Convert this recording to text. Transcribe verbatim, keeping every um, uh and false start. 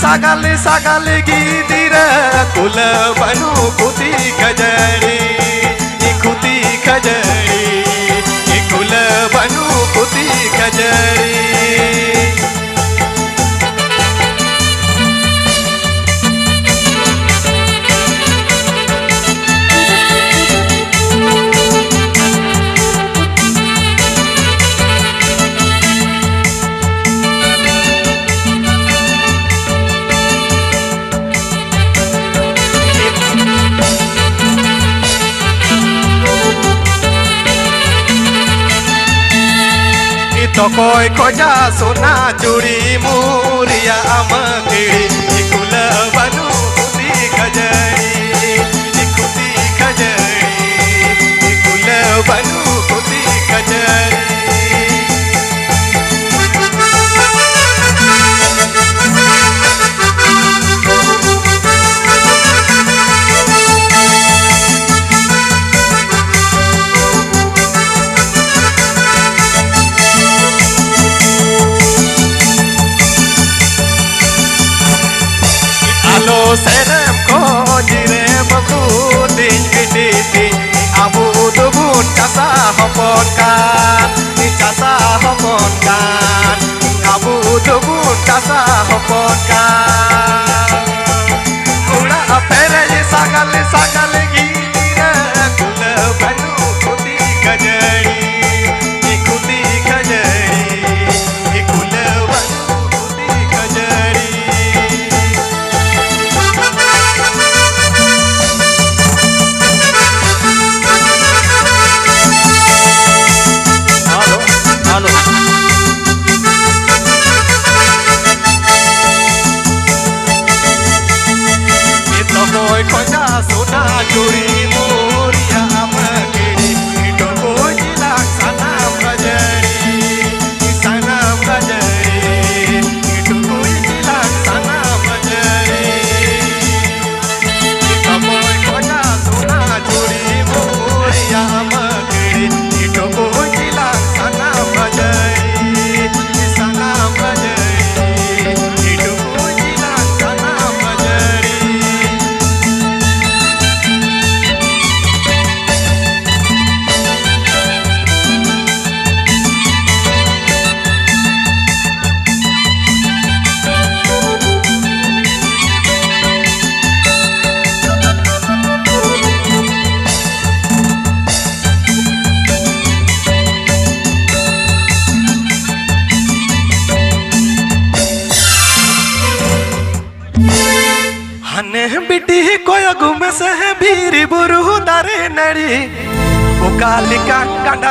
ᱥᱟᱜᱟᱞ ᱥᱟᱜᱟᱞ ᱜᱤᱫᱽᱨᱟᱹ ᱠᱩᱞᱟᱹ ᱵᱟᱹᱱᱩᱜ ᱠᱷᱩᱛᱤ ᱠᱷᱟᱹᱡᱟᱹᱲᱤ, ᱠᱷᱩᱛᱤ ᱠᱷᱟᱹᱡᱟᱹᱲᱤ, ᱠᱩᱞᱟᱹ ᱵᱟᱹᱱᱩᱜ ᱠᱷᱩᱛᱤ ᱠᱷᱟᱹᱡᱟᱹᱲᱤ᱾ ᱛᱚᱠᱚᱭ ᱠᱷᱚᱡᱟ ᱥᱚᱱᱟ ᱪᱩᱲᱤ ᱢᱩᱨᱤᱭᱟ ᱟᱢᱟᱹᱠᱲᱤ, ᱠᱩᱞᱟᱹ ᱵᱟᱹᱱᱩᱜ ᱠᱷᱩᱛᱤ ᱠᱷᱟᱹᱡᱟᱹᱲᱤ, ᱠᱷᱩᱛᱤ ᱠᱷᱟᱹᱡᱟᱹᱲᱤ, ᱠᱩᱞᱟᱹ ᱵᱟᱹᱱᱩᱜ ᱠᱷᱩᱛᱤ ᱠᱷᱟᱹᱡᱟᱹᱲᱤ᱾ ᱟᱞᱚ ᱥᱮᱱᱮᱢ ᱠᱚ ᱡᱤᱨᱮ ᱵᱟᱹᱵᱩ ᱛᱤᱧ ᱵᱤᱴᱤ ᱛᱤᱧ, ᱟᱵᱚ ᱫᱚᱵᱚᱱ ᱪᱟᱥᱟ ᱦᱚᱯᱚᱱ ᱠᱟᱱ, ᱪᱟᱥᱟ ᱦᱚᱯᱚᱱ ᱠᱟᱱ, ᱟᱵᱚ ᱫᱚᱵᱚᱱ ᱪᱟᱥᱟ ᱦᱚᱯᱚᱱ ᱠᱟᱱ᱾ ᱚᱲᱟᱜ ᱯᱮᱨᱮᱡ ᱥᱟᱜᱟᱞ ᱥᱟᱜᱟᱞ ᱜᱤᱫᱽᱨᱟᱹ, ᱠᱩᱞᱟᱹ ᱵᱟᱹᱱᱩᱜ ᱠᱷᱩᱛᱤ ᱠᱷᱟᱹᱡᱟᱹᱲᱤ, ᱠᱷᱩᱛᱤ ᱠᱷᱟᱹᱡᱟᱹᱲᱤ, ᱠᱩᱞᱟᱹ ᱵᱟᱹᱱᱩᱜ ᱠᱷᱩᱛᱤ ᱠᱷᱟᱹᱡᱟᱹᱲᱤ᱾ Hello, hello. ᱛᱚᱠᱚᱭ ᱠᱷᱚᱡᱟ ᱥᱚᱱᱟ ᱪᱩᱲᱤ ᱢᱩᱨᱤᱭᱟ ᱟᱢᱟᱹᱠᱲᱤ, ᱴᱩᱠᱩᱡ ᱜᱤᱞᱟᱥ ᱥᱟᱱᱟᱢ ᱠᱷᱟᱹᱡᱟᱹᱲᱤ, ᱥᱟᱱᱟᱢ ᱠᱷᱟᱹᱡᱟᱹᱲᱤ, ᱴᱩᱠᱩᱡ ᱜᱤᱞᱟᱥ ᱥᱟᱱᱟᱢ ᱠᱷᱟᱹᱡᱟᱹᱲᱤ᱾ ᱛᱚᱠᱚᱭ ᱠᱷᱚᱡᱟ ᱥᱚᱱᱟ ᱪᱩᱲᱤ ᱢᱩᱨᱤᱭᱟ ᱟᱢᱟᱹᱠᱲᱤ, ᱴᱩᱠᱩᱡ ᱜᱤᱞᱟᱥ ᱥᱟᱱᱟᱢ ᱠᱷᱟᱹᱡᱟᱹᱲᱤ, ᱥᱟᱱᱟᱢ ᱠᱷᱟᱹᱡᱟᱹᱲᱤ, ᱴᱩᱠᱩᱡ ᱜᱤᱞᱟᱥ ᱟᱱᱮ ᱵᱤᱴᱤ ᱠᱚᱭᱚᱜ ᱢᱮᱥᱮ ᱵᱤᱨ ᱵᱩᱨᱩ ᱫᱟᱨᱮ ᱱᱟᱹᱲᱤ, ᱚᱠᱟ ᱞᱮᱠᱟ ᱠᱟᱸᱰᱟ